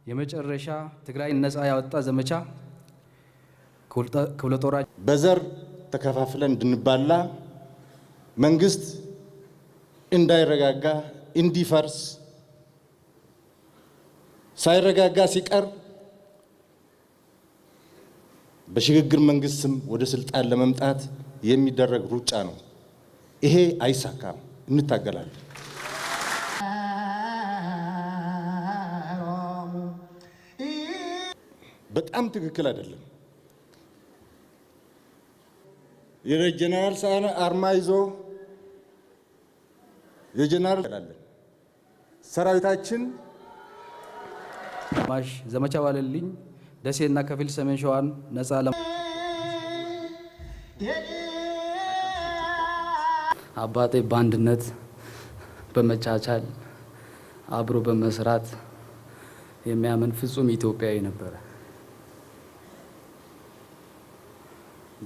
የመጨረሻ ትግራይ ነፃ ያወጣ ዘመቻ ክፍለ ጦር በዘር ተከፋፍለን እንድንባላ፣ መንግስት እንዳይረጋጋ፣ እንዲፈርስ፣ ሳይረጋጋ ሲቀር በሽግግር መንግስት ስም ወደ ስልጣን ለመምጣት የሚደረግ ሩጫ ነው። ይሄ አይሳካም። እንታገላለን። በጣም ትክክል አይደለም። የጀነራል ሰዓረ አርማ ይዞ የጀነራል ሰራዊታችን ማሽ ዘመቻ ዋለልኝ ደሴና ከፊል ሰሜን ሸዋን ነፃ አባቴ በአንድነት፣ በመቻቻል፣ አብሮ በመስራት የሚያምን ፍጹም ኢትዮጵያዊ ነበረ።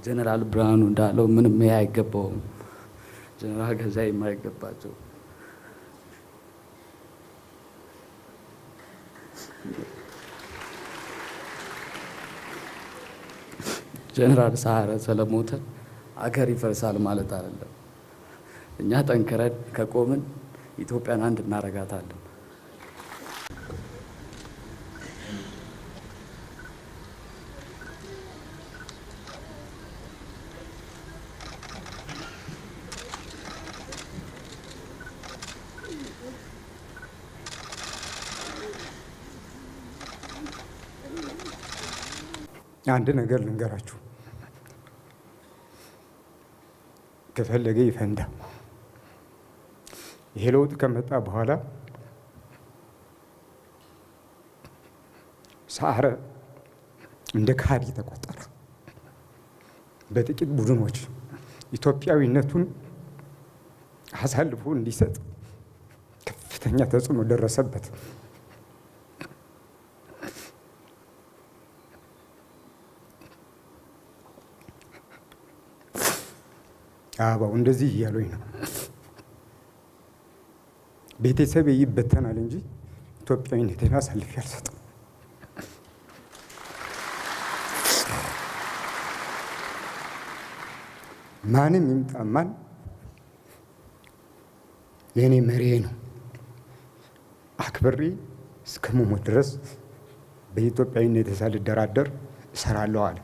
ጀነራል ብርሃኑ እንዳለው ምንም ይሄ አይገባውም። ጀነራል ገዛኢ የማይገባቸው ጀነራል ሰዓረ ስለሞተ አገር ይፈርሳል ማለት አይደለም። እኛ ጠንክረን ከቆምን ኢትዮጵያን አንድ እናረጋታለን። አንድ ነገር ልንገራችሁ፣ ከፈለገ ይፈንዳ። ይሄ ለውጥ ከመጣ በኋላ ሰዓረ እንደ ከሃዲ ተቆጠረ። በጥቂት ቡድኖች ኢትዮጵያዊነቱን አሳልፎ እንዲሰጥ ከፍተኛ ተጽዕኖ ደረሰበት። አበባው እንደዚህ እያሉኝ ነው። ቤተሰቤ ይበተናል እንጂ ኢትዮጵያዊነቴን አሳልፌ አልሰጥም። ማንም ይምጣ ማን የእኔ መሪዬ ነው። አክብሬ እስከምሞት ድረስ በኢትዮጵያዊነቴ ሳልደራደር እሰራለሁ አለ።